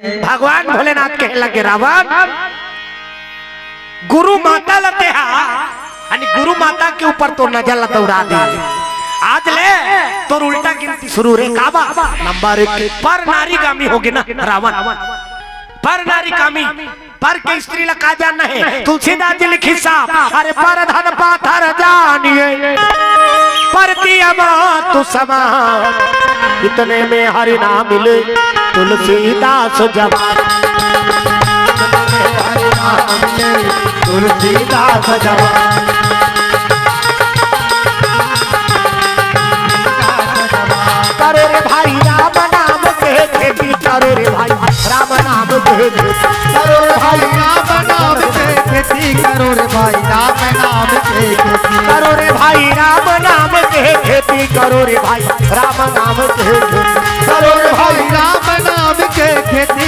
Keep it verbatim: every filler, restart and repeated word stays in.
भगवान भोलेनाथ कहे लगे, रावण, गुरु माता ल तेहा, यानी गुरु माता के ऊपर तो नजर ल दौड़ा दे। आज ले तोर उल्टा गिनती शुरू रे। काबर? नंबर एक, पर नारी कामी होगे ना रावण, पर नारी कामी। पर के स्त्री ला का जानना हे? तुलसीदास जी लिखिस साफ, अरे पर धन पाथर जानिए, पर दिया मातु समान, इतने में हरि नाम मिले, तुलसीदास जवान। तुलसीदास जवान। करो रे भाई राम नाम के खेती, करो रे भाई राम नाम के खेती। करो रे भाई राम नाम के खेती, करो रे भाई राम नाम के खेती। करो रे भाई राम नाम के खेती, करो रे भाई राम नाम के खेती। करो रे भाई राम नाम के खेती,